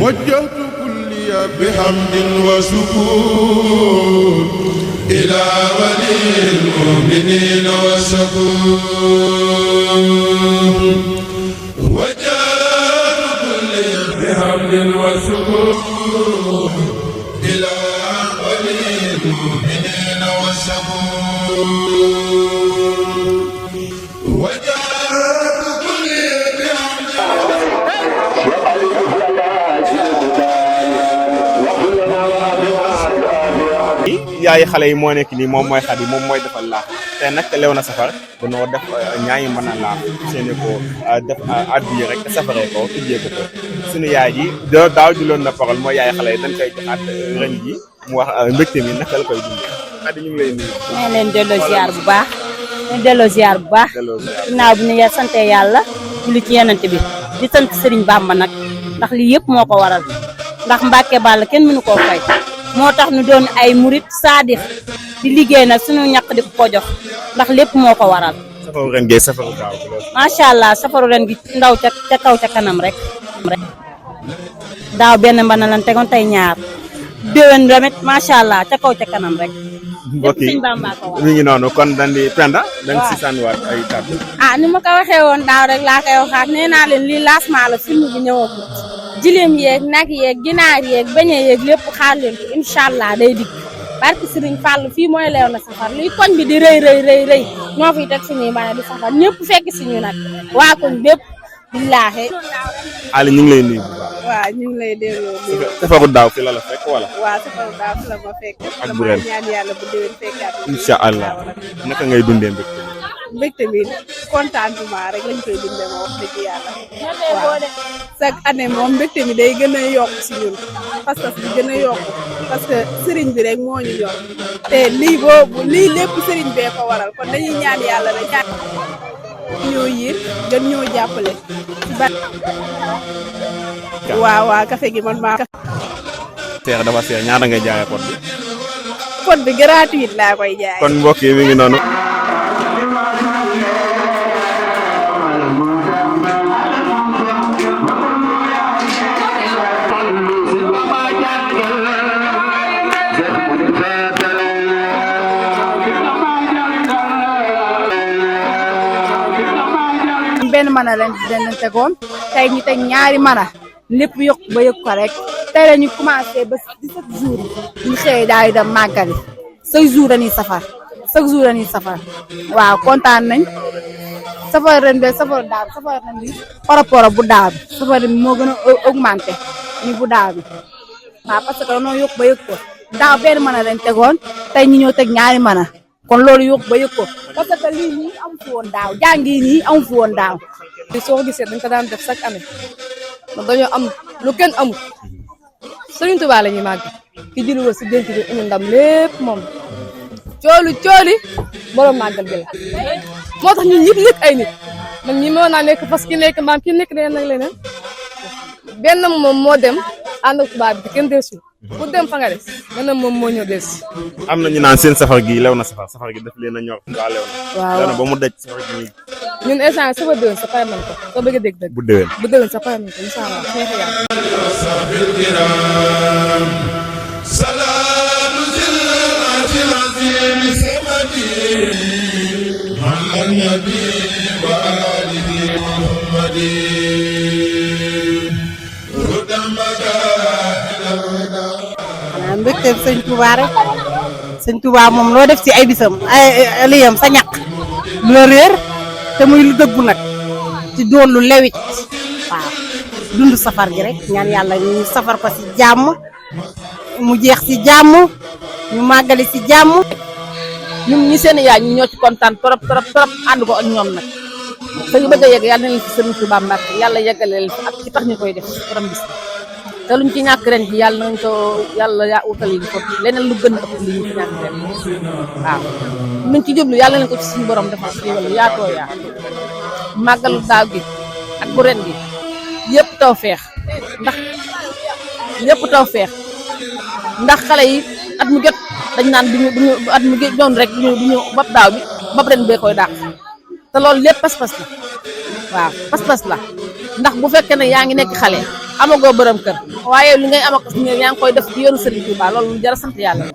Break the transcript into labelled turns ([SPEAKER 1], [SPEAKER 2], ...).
[SPEAKER 1] وجهت كلي بحمد وشكور إلى ولي المؤمنين والشكور وجهت كلي بحمد وشكور إلى ولي المؤمنين والشكور
[SPEAKER 2] yaay xale yi moo nekk nii moom mooy Xadi moom mooy defal laax te nag lew na safar dañoo def ñaari mën a laax seeni ko def addu yi rek safaree ko tijjee ko suñu yaay ji daaw juloon na parole mooy yaay xale yi dañ koy joxaat ren ji mu wax mbégte mi naka la koy dundee Xadi ñu ngi lay nuyu.
[SPEAKER 3] maa leen delloo ziar bu baax delloo ziar bu baax ginnaaw bi ñu sante yàlla julli ci yenante bi di sant Serigne Bamba nag ndax lii yëpp moo ko waral ndax Mbàkke Bàll kenn mënu koo fay moo tax ñu doon ay murit saadix di liggéey nag suñu ñàkk di ko jox ndax lépp moo ko waral.
[SPEAKER 2] safaru ren gi safaru daaw
[SPEAKER 3] macha allah safaru ren gi ndaw ca kaw ca kanam rek. daaw benn mbana lan tegoon tey ñaar déwén tamit macha allah ca kaw ca kanam rek.
[SPEAKER 2] mbokk yi mi ngi noonu kon dañ di Penda. dañ si sànniwaat ay kàddu.
[SPEAKER 3] ni ma ko waxee woon daaw rek laa koy waxaat nee naa leen lii lancement la film bi ñëwagul. jileem yeeg nag yeeg ginaar yeeg beñe yeeg lépp xaar leen ko incha allah day dikk barke Serigne Fall fii mooy leew na safar liy koñ bi di rëy ñoo fiy teg suñuy mën a di safar ñëpp fekk si ñu nag waa koñ bépp billaahi.
[SPEAKER 2] Ali ñu ngi lay nuyu bu baax.
[SPEAKER 4] waaw ñu ngi lay delloo nuyu.
[SPEAKER 2] safaru daaw fi la la fekk wala.
[SPEAKER 4] waaw safaru daaw fi la ma fekk.
[SPEAKER 2] ak bu ren
[SPEAKER 4] ñaan yàlla bu déwén fekkaat.
[SPEAKER 2] incha allah naka ngay dundee
[SPEAKER 4] mbégte bi contentement rek lañ koy dundee moom wax dëgg yàlla. waaw chaque année moom mbégte mi day gën a yokk si ñun parce que bi gën a yokk parce que sëriñ bi rek moo ñu yor te lii lépp sëriñ bee ko waral kon dañuy ñaan yàlla rek ñoo yéeg gën ñoo jàppale ci ba. waaw café gi man maa.
[SPEAKER 2] seex dafa seex ñaata ngay jaayee pot bi.
[SPEAKER 4] pot bi gratuit laa koy jaay.
[SPEAKER 2] kon mbokk yi mi ngi noonu.
[SPEAKER 4] benn mana leen tegoon tey ñu teg ñaari mana lépp yokk ba yëg ko rek tey la ñu commencé ba 17 jours ñu xëy daal di dem màggali chaque jour dañuy safar waaw kontaan nañ safar ren bi safar ren bi par rapport ak bu daaw bi safar ren bi moo gën a augmenté ni bu daaw bi waaw parce que dañoo yokk ba yëg ko daaw benn mana leen tegoon tey ñu ñëw teg ñaari mana kon loolu yokk ba yëg ko parce que lii nii amu fi woon daaw jàngi nii amu fi woon daaw.
[SPEAKER 5] soo ko gisee dañ ko daan def chaque année ndax dañoo am lu kenn amul Sëriñ Tuubaa la ñuy màgg ki jëli woon si dénk bi indi ndam lépp moom cooli borom màggal bi la moo tax ñun ñëpp nekk ay nit man ñi mën naa nekk parce que ki nekk maam ki nekk leneen nag leneen benn moom moo dem ànd ak tubaab bi kenn deesul ku dem fa nga des benn moom moo ñëw des.
[SPEAKER 2] am na ñu naan seen safar gi lew na safar gi daf leen a ñor waa lew na.
[SPEAKER 5] waaw
[SPEAKER 2] ba mu daj safar gi
[SPEAKER 5] ñun instant safar déwén sa pare man ko soo bëgg a dégg dëgg. bu déwén sa pare man ko incha allah xeex yàlla.
[SPEAKER 3] mbégte sëñ Touba rek sëñ Touba moom loo def ci ay bisam ay liyam sa ñaq lu la réer te muy lu dëggu nag ci doon lu lewit waaw dund safar gi rek ñaan yàlla ñu safar ko ci jàmm mu jeex ci jàmm ñu màggali ci jàmm ñun ñi seen yaay ñu ñoo ci kontaan trop ànd ko ak ñoom nag fa ñu bëgg a yegg yàlla na leen ci sëñ Touba Mbacke yàlla yeggale leen fi ak ci tax ñu koy def borom bis te luñ ci ñàkk ren ji yàlla nañ ko yàlla yaa utal yi ko leneen lu gën a ëpp li ñu ci ñàkk ren waaw luñ ci jublu yàlla nañ ko ci suñu borom defal si wala yaatoo yaa màggalu daaw gi ak bu ren gi yëpp taw feex ndax xale yi at mu jot dañ naan duñu at mu doon rek duñu bopp daaw bi bopp ren bee koy dàq te loolu lépp pas-pas la waaw pas-pas la ndax bu fekkee ne yaa ngi nekk xale
[SPEAKER 5] amagoo borom kër waaye li ngay am ak yaa ngi koy def ci yoonu Serigne Touba loolu lu jar a sant yàlla la.